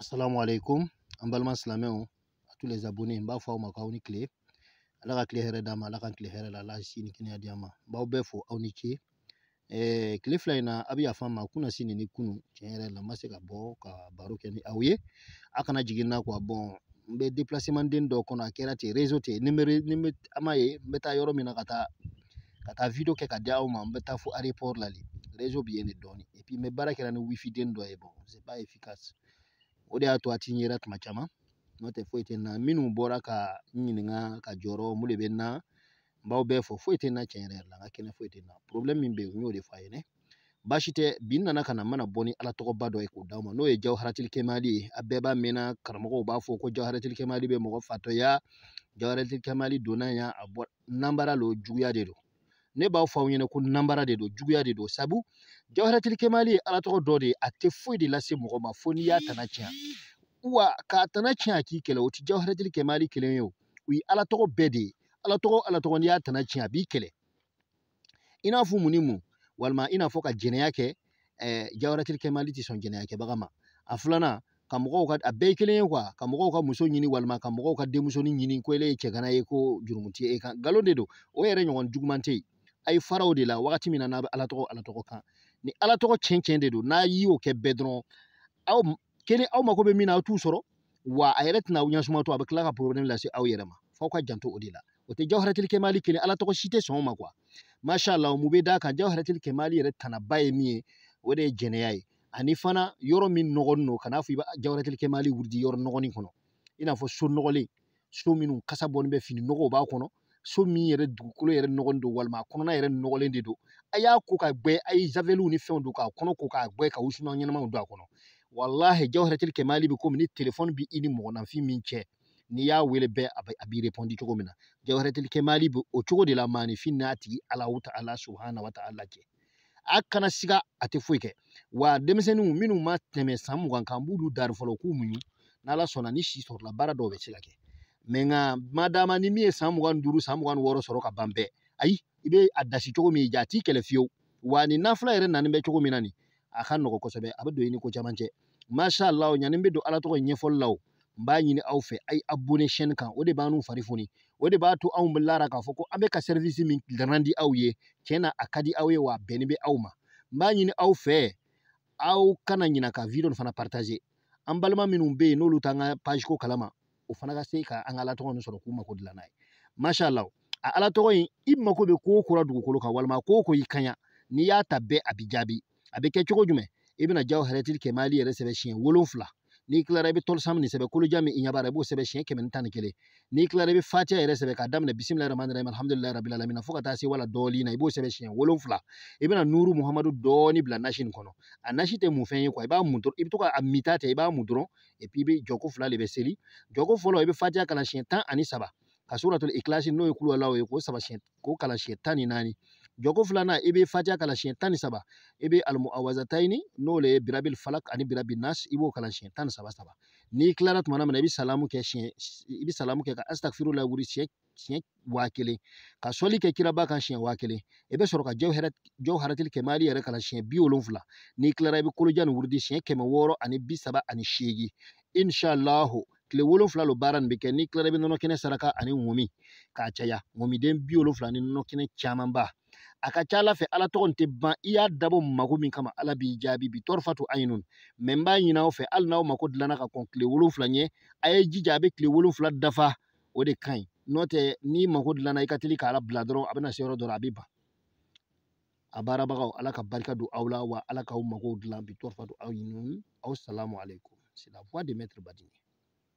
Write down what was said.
Assalamu alaikum, an balima silamɛw, à tous les abonnés, n b'a fɔ aw ma k'aw ni tile. Ala ka tile hɛrɛ d'an ma, Ala ka tile hɛrɛ la, Ala si ni kɛnɛya di an ma. N b'aw bɛɛ fo, aw ni ce. Tile fila in na, a bɛ yafa n ma, kunasini ni kunu, tiɲɛ yɛrɛ la, n ma se ka bɔ ka baro kɛ ni aw ye. A kana jigin n na quoi. Bon, n bɛ déplacement den dɔ kɔnɔ, a kɛra ten, réseau tɛ yen. Ni n bɛ an m'a ye, n bɛ taa yɔrɔ min na ka taa vidéo kɛ ka di aw ma, n bɛ taa fo aéroport la de. Réseau bɛ yen de dɔɔnin. Et puis n bɛ baara kɛra ni wifi den dɔ ye, bon, c'est pas efficace. O de y'a to a ti n yera tuma caman. N'o tɛ, foyi tɛ n na. Minnu bɔra ka n ɲininka ka jɔrɔ mun de bɛ n na, n b'aw bɛɛ fɔ, foyi tɛ n na tiɲɛ yɛrɛ la, n ka kɛnɛ, foyi tɛ n na. Problème min bɛ yen, n y'o de fɔ a ye. Baasi tɛ. Bi n nana ka na n mana bɔ ni Ala tɔgɔba dɔ ye k'o d'aw ma, n'o ye Jawharatil Kemali ye. A bɛɛ b'a mɛnna, karamɔgɔw b'a fɔ ko Jawharatil Kemali bɛ mɔgɔ fatɔya, Jawharatil Kemali donna yan, a bɔ nanbara lo, juguya de don. Ne b'aw fɔ aw ɲɛna ko nanbara de don, juguya de don. Sabu Jawharatil Kemali ye Ala tɔgɔ dɔ de ye, a tɛ foyi de lase mɔgɔ ma fo n'i y'a tana tiɲɛ. Wa k'a tana tiɲɛ, a k'i kɛlɛ, o tɛ Jawharatil Kemali kelen ye, o ye Ala tɔgɔ bɛɛ de ye. Ala tɔgɔ, Ala tɔgɔ, n'i y'a tana tiɲɛ, a b'i kɛlɛ. I n'a fɔ mun ni mun? Walima i n'a fɔ ka jɛnɛya kɛ, Jawharatil Kemali tɛ sɔn jɛnɛya kɛbaga ma. A filanan, ka mɔgɔw ka, a bɛɛ ye kelen ye quoi, ka mɔgɔw ka muso ɲini walima ka mɔgɔw ka denmusonin ɲini ko ele ye cɛgana ye, ko jurumu tɛ e kan, nkalon de don. O yɛrɛ ɲɔgɔn juguman tɛ yen. A ye fara o de la wagati min na n'a bɛ Ala tɔgɔ, Ala tɔgɔ kan ni Ala tɔgɔ tiɲɛ tiɲɛ de don, n'a y'o kɛ bɛɛ dɔrɔn, aw kelen, aw mako bɛ min na, aw t'u sɔrɔ. Wa a yɛrɛ tɛna aw ɲɛsuma to, a bɛ tila ka problème lase aw yɛrɛ ma. F'aw ka janto o de la. O tɛ Jawharatil Kemali kelen, Ala tɔgɔ si tɛ sɔn o ma quoi. Masha Allah, mun bɛ d'a kan? Jawharatil Kemali yɛrɛ tanaba ye min ye, o de ye jɛnɛya ye. Ani fana yɔrɔ min nɔgɔlen don, kan'a fɔ i bɛ Jawharatil Kemali wurudi yɔrɔ nɔgɔnin kɔnɔ, i n'a fɔ so nɔgɔlen, so minnu kasa bɔlen bɛ, fini nɔgɔw b'a kɔnɔ, so min yɛrɛ dugukolo yɛrɛ nɔgɔlen don, walima a kɔnɔna yɛrɛ nɔgɔlen de don. A y'a ko ka gbɛ, a ye javeliw ni fɛnw don k'a kɔnɔ ko k'a gbɛ, ka wusulan ɲɛnamaw don a kɔnɔ. Walahi, Jawharatil Kemali bɛ komi ni telefɔni bɛ i ni mɔgɔninfin min cɛ, n'i y'a wele bɛɛ, a b'i répondre cogo min na, Jawharatil Kemali bɛ o cogo de la maaninfin n'a tigi Alahu ta'ala subhana wa ta'ala cɛ. A kana siga, a tɛ foyi kɛ. Wa denmisɛnninw minnu ma tɛmɛ san 20 kan, n b'olu dari fɔlɔ k'u muɲu. N'Ala sɔnna, ni si sɔrɔla, baara dɔw bɛ se ka kɛ. Mɛ nka madama ni min ye san 25, san 26 sɔrɔ ka ban bɛɛ, ayi, i bɛ a dasi cogo min ja, a t'i kɛlɛ fiyewu. Wa ni nafila yɛrɛ nani bɛ cogo min na nin, a ka nɔgɔ kosɛbɛ, a bɛ don i ni ko caman cɛ. Masha Allah, ɲani n bɛ don Ala tɔgɔ ɲɛfɔli la, o n b'a ɲini aw fɛ, a ye abonné chaîne kan. O de b'an n'u fari foni, o de b'a to anw bɛ lara k'a fɔ ko an bɛ ka service min randi aw ye, tiɲɛ na a ka di aw ye, wa a bɛnni bɛ aw ma. N b'a ɲini aw fɛ, aw kana ɲina ka vidéo fana partager. An balima minnu bɛ yen, n'olu t'an ka page ko kalama, o fana ka se ka an ka Ala tɔgɔ ninnu sɔrɔ k'u mako dilan n'a ye. Masha Allah, a Ala tɔgɔ in, i mako bɛ ko o ko la dugukolo kan, walima ko o ko y'i kaɲa, n'i y'a ta bɛɛ, a bɛ jaabi. A bɛ kɛ cogo jumɛn? I bɛna Jawharatil Kemali yɛrɛ sɛbɛn siɲɛ 7. N'i tilara, i bɛ tɔlisam nin sɛbɛn, kolojan min i ɲɛ b'a la, i b'o sɛbɛn siɲɛ 111. N'i tilara, i bɛ Fatiha yɛrɛ sɛbɛn k'a daminɛ bisimilahi rahmani rahim alhamdulilahi rabbil alamin fo ka taa se wala dɔɔnin na, i b'o sɛbɛn siɲɛ 7. I bɛna nuru Muhamadu dɔɔnin bila nasi nin kɔnɔ. A nasi tɛ mun fɛn ye quoi, i b'a mun dɔrɔn, i bɛ to ka a mita tɛ, i b'a mun dɔrɔn. Et puis i bɛ jɔko fila de bɛ seli. Jɔko fɔlɔ, i bɛ Fatiha kalan siɲɛ 13, ka suratul Ikhlasi, n'o ye kuluwalaw ye, k'o saba siɲɛ, k'o kalan siɲɛ 14. Jɔko filanan, i bɛ Fatiha kalan siɲɛ 13, i bɛ almuawazatayini, n'o le ye birabil falak ani birabil nas, i b'o kalan siɲɛ 13 saba. N'i tilara tuma min na, i bɛ salamu kɛ siɲɛ, i bɛ salamu kɛ ka astagfirullah wuri siɲɛ 1000, ka sɔli kɛ kiraba kan siɲɛ 1000. I bɛ sɔrɔ ka Jawharatil Kemali yɛrɛ kalan siɲɛ 70. N'i tilara, i bɛ kolojan nin wurudi siɲɛ 638. Inshallah, tile 7 lo baara nin bɛ kɛ. N'i tilara, i bɛ nɔnɔ kɛnɛ saraka ani ŋɔmi k'a caya, ŋɔmiden 70 ni nɔnɔ kɛnɛ camanba. A ka ca Ala fɛ, Ala tɔgɔ tɛ ban. I y'a dabɔ mako min kama, Ala b'i jaabi bi tɔrɔfatu ayinun. Mɛ n b'a ɲini aw fɛ, hali n'aw mako dilanna ka kɔn tile 7 ɲɛ, a ye jija a bɛ tile 7 dafa, o de ka ɲi. N'o tɛ, n'i mako dilanna, i ka teli k'a bila dɔrɔn, a bɛna se yɔrɔ dɔ la, a bɛ ban. A baarabagaw, Ala ka barika don aw la, wa Ala k'aw makow dilan bi tɔrɔfatu ayinun. Aw salamu aleykum. C'est la voix de Maître Badini.